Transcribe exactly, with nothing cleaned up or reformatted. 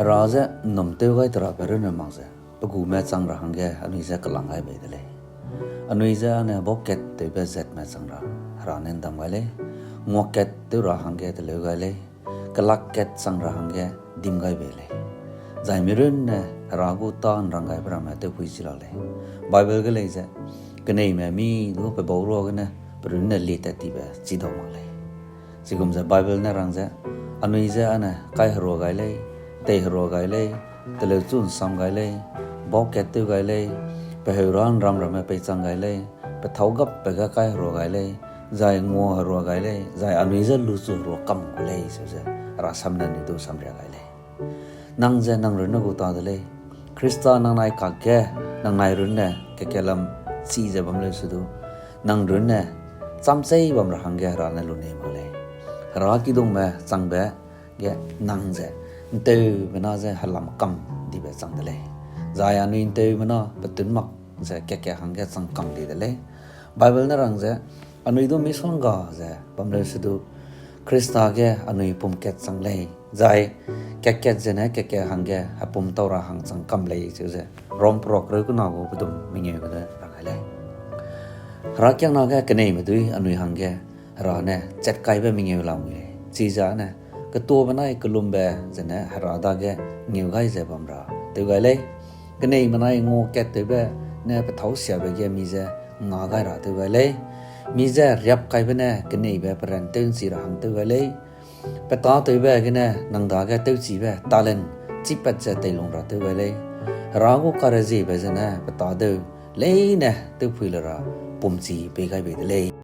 Hera je ’nnum tew gai terabe runne mak ze, pe gume chang ra hangge anui je kelang gai bei de lei. Anui je âne bau kat tewbe zatme chang ra Hera ne ’ndam gai lei, nguakat tew ra hangge teleu gai lei, kelak kat chang ra hangge dim gai bei lei. Zai mi runne Hera gu tâ ’nrang gaibe ramme tewpui chi la lei. Bible ge lei ze, keneime mi du pe bau ruagene pe runne lietat tibe chi dau mak lei. Chigum ze Bible ne rang ze, anui je âne kaiherua gai lei, teiherua gai lei, teleuchu ’nsam gai lei, bau kat tew gai lei, pe heu ra ’nram ramme peichang gai lei, pe thâu gapbe ge kaiherua gai lei, zai nguaherua gai lei, zai anui je luchu herua kam gu lei, seu ze Hera sam ne anui du samria gai lei. Nang ze nang runne gu ta de lei. Khrista nangnai kakge, nangnai runne kekelam chi ze bam leu se du, nang runne chamchei bam ra hangge Hera ne lunei mak lei. Hera kidungme changbe ge nang ze ’nteumena je helam kam dibe chang de lei. Zai anui ’nteumena petun mak ze kat-kat hangge chang kam di de lei. Bible ne rang ze, anui du misongga ze bam leu se du, Khrista ge anui pum kat chang lei, zai kat-kat zene kat-kat hangge hepum tau ra hang chang kam lei, cheu ze Rom peruak kereu kena gu pedum mengeu gene rang gai lei. Herakiangna ge keneime dui anui hangge Hera ne chat kaibe mengeu lamui lei. Chize âne, ketuabe nai kelumbe zene Hera dage ngeu gai ze bam ra tew gai lei. Keneime nai nguakat tewbe ne pe thâu siabe ge mi je nga gai ra tew gai lei. Mi je riap kaibe ne keneibe peran tew ’nchi ra hang tew gai lei. Pe tâtewbe gene nang dage tewchibe talent chipat ze teilung ra tew gai lei. Hera gu kareziebe zene pe tâdeu leine tewpui le ra pumchi pei gai bei de lei.